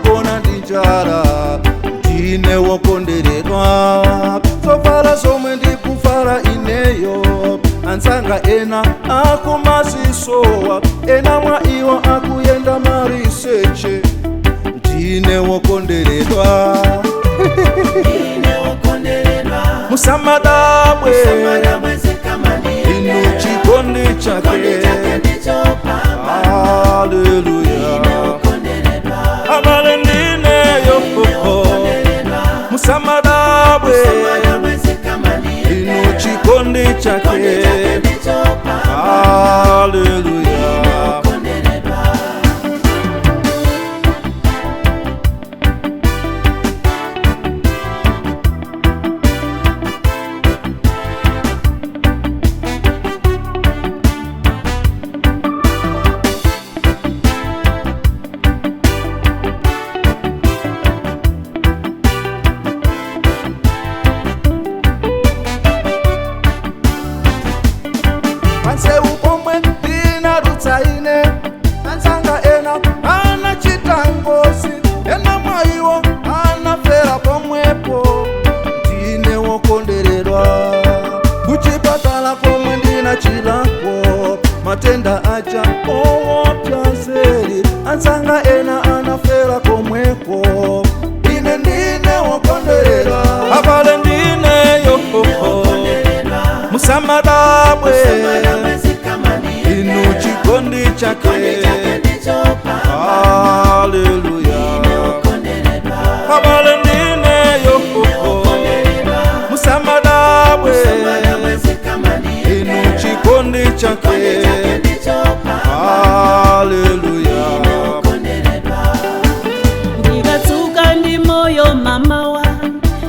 amagona ndi njala. Ndine wokonderedwa, zovala zomwe ndikuvala ineyo anzanga ena akumazisowa, ena mwa iwo akuyenda mariseche. Ndine wokonderedwa, musamadabwe inu chikondi chake. Haleluya, abale ndineyo, musamadabwe inu chikondi chake. Haleluya. Panseu pomwe ndinadutsa ine, anzanga ena anachita ngozi, ena mwa iwo anafera pomwepo. Ndine wokonderedwa, kuchipatala komwe ndinachilako matenda aja owopya zeri, anzanga ena anafera komweko. Ine ndine wokonderedwa, abale ndineyo, musamadabwe inu chikondi chake. Haleluya, abale ndineyo, musamadabwe inu chikondi chake. Haleluya. Ndikatsuka ndi moyo mamawa,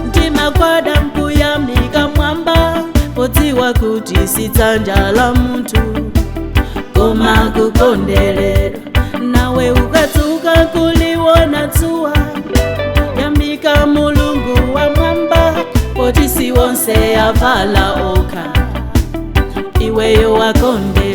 ndimakwada nkuyamika mwamba, podziwa kuti sidzanja la munthu koma kukonderedwa. Nawe ukatsuka kuliwona dzuwa, yamika Mulungu wa mwamba, poti si wonse avala okha, iweyo wakonde.